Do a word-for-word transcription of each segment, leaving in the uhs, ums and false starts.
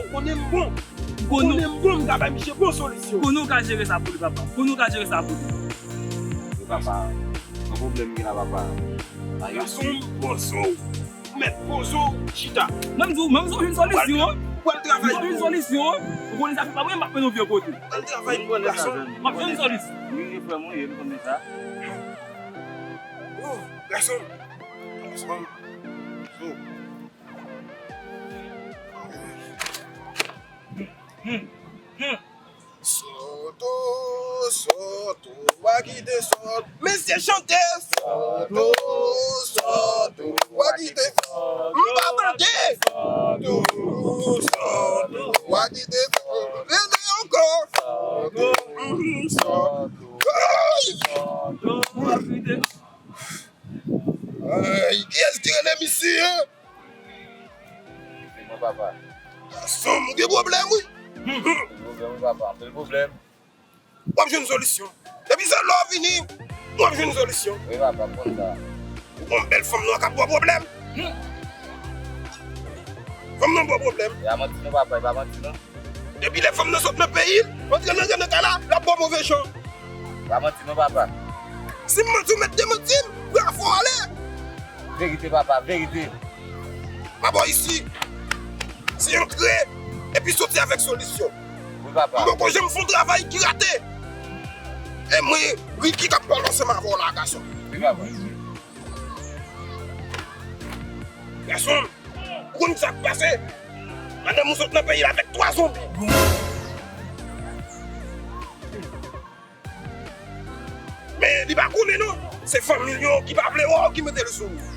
ou konnen m bon. Ou konnen m bon, m ka bay misye bon solisyon. Konnen w ka jere sa pou li, papa. Konnen w ka jere sa pou li. Wi, papa. Yon pwoblèm ki la, papa. Gason m, poze w. Ou mèt poze w, chita. Mwen m di w, mwen m di w jwenn solisyon. Ou pral travay pou ou. Jwenn solisyon. Ou konnen sa fè pa mwen, m ap mennen w vye kote. Ou pral travay pou ou, gason m. M ap jwenn solisyon. Wi, wi, frè mwen, wi, m konnen sa. Oh, gason m. Gason m. Oh. Sòto, sòto, wa kite sòt. Mesye chante. Sòto, sòto, wa kite sòt. M pa tande. Sòto, sòto, wa kite sòt. Rele ankò. Sòto, sòto. Ay! Ay, kiyès ki rele misye? Se mwen, papa. Gason m, ou gen pwoblèm, wi. Anpil pwoblèm, wi, papa, anpil pwoblèm. W ap jwenn solisyon. Depi se lè w vini, w ap jwenn solisyon. Wi, papa, m konn sa. Ou konn bèl fanm nan k ap ba w pwoblèm. Fanm nan ba w pwoblèm. E pa manti non, papa, e pa manti non. Depi lè fanm nan sot nan peyi l, antre nan, nan kay la, l ap ba w move jan. Pa manti non, papa. Si m manti, w mèt demanti m, bravo, ale. Verite, papa, verite. Pa bò isi. Se antre, epi soti avèk solisyon. Wi, papa. M poko janm fè yon travay ki rate. E mwen, Ricky k ap pale ansanm avè w la, gason. Wi, papa. Gason, ou konn sa k pase? Madanm ou sot nan peyi l avèk twa zonbi. Men li pa konnen non, se fanmi l yo ki pa vle wè w ki mete l sou ou.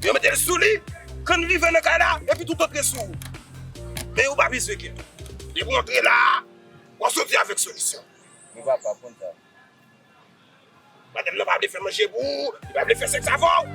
Yo mete l sou li, kan l rive nan kay la, epi tout antre sou ou. Men ou pa bezwen enkyete w. Depi w antre la, w ap soti avèk solisyon. Wi, papa, konn sa. Madanm nan pa vle fè manje pou ou, li pa vle fè sèks avè w.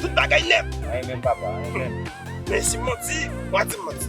Tout bagay nèt. Anyen menm, papa, anyen menm. Men si m manti, w a di m manti.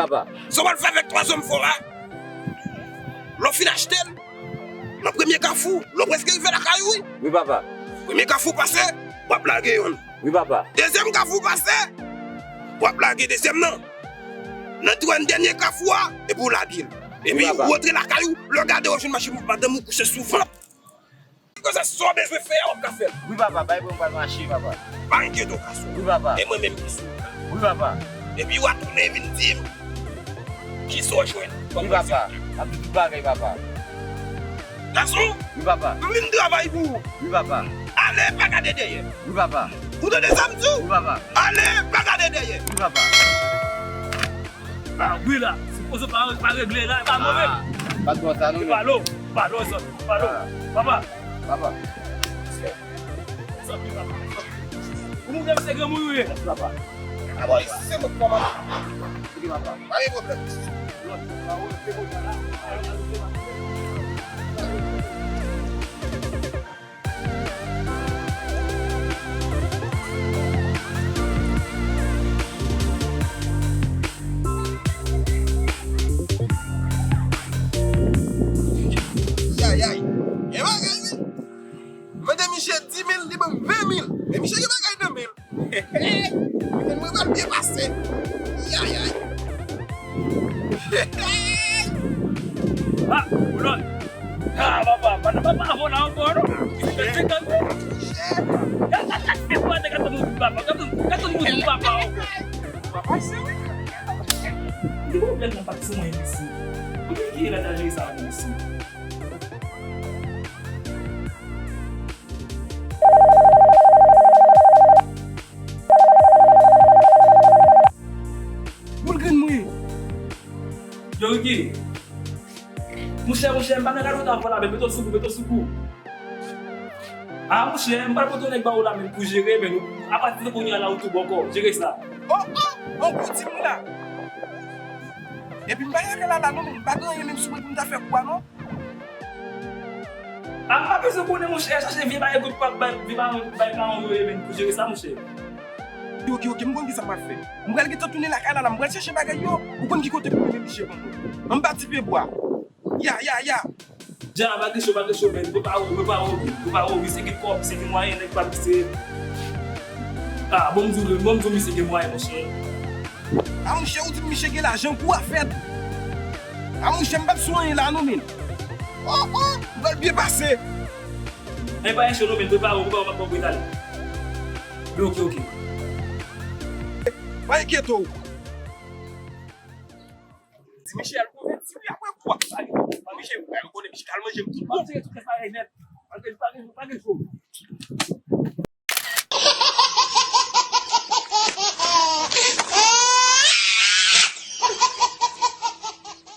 papa. Sa w pral fè avèk twa zòm fò a? Lè w fin achte l, nan premye kafou, lè w prèske rive lakay ou, wi. Wi, papa. Premye kafou pase, w ap lage yonn. Wi, papa. Dezyèm kafou pase, w ap lage dezyèm nan. Nan twazèm dènye kafou a, epi w lage l. Epi w rantre lakay ou, lè w gade w jwenn machin madanm ou kouche sou vant. Kisa sa w bezwen fè a, w ap ka fè l. Wi, papa, bay mwen pral mache, papa. Pa enkyete w, gason. Wi, papa. E mwen menm ki sou ou la. Wi, papa. Epi w a tounen vin di m kisa w jwenn. Wi, papa. M ap di tout bagay, papa. Gason. Wi, papa. M vin travay pou ou. Wi, papa. Ale, pa gade dèyè. Wi, papa. Ou tande sa m di w? Wi, papa. Ale, pa gade dèyè. Wi, papa. Ah, wi la, sipoze pa, pa regle la, e pa move. Ah, pa t bon sa non. E pa lo, pa lo, zòt, pa lo. Ah. Papa. Papa. Zòt, papa. Ou moun se granmoun ou ye. Papa. Ah, bon, se mwen ki kòmanse. Ok, papa. Pa gen pwoblèm. Yayay, gen bagay wi. Mande misye di mil, li ban m ven mil. Men misye gen bagay nan men l. Mwen pral byen pase. Yayay. Ah, Boulos. Ah, papa, pa nan papa avò la ankò, non. Gad, gad, gad, gad, gad, gad, gad, gad, gad, gad, gad, gad, papa, oh. Papa, se wi. Li pwoblèm nan pa sou mwen, imbécile. Ou te ki la danje sa, imbécile. Moun grenn mwen. Yo, Ricky. Monchè, monchè, m pa nan gade w ta fò la, men mete w sou kou, mete w sou kou. Ah, monchè, m pral pote yon nèg ba ou la menm pou jere, men nou, apati de kounye a la, ou tou bòkò. Jere sa. Oh, oh, oh, pou di m la. Epi m pa gen la la non, men m pa gen anyen menm sou mwen pou m ta fè kou a non. Ah, m pa bezwen konnen, monchè, chache vye bagay pou bay, bay, vye bagay bay paran yo ye menm pou jere sa, monchè. Ok, ok, m konn kisa m ap fè. M pral gentan tounen lakay la la, m pral chèche bagay yo. Ou konn ki kote pou mwen menm chèche pou mwen. Anba ti pye bwa. Ya, ya, ya. Dja, pa gen cho, pa gen cho, men. Prepare w, prepare w, prepare w. Misye gen kòb, misye gen mwayen, nèg pa misye. Ah, bon, m di w, bon, m di w, misye gen mwayen, monchè. A monchè, ou di m misye gen lajan, kou a fèt. A monchè, m pa t sou anyen la non, men. Oh, oh, m pral byen pase. Anyen pa gen cho non, men. Prepare w, prepare w, m ap ba w pou etale. Men ok, ok. Pa enkyete w. Di Michel, konvensi wi apre kou ap pale. Michel, ou konnen Michel ka al manje m tout bon. Tout bagay nèt.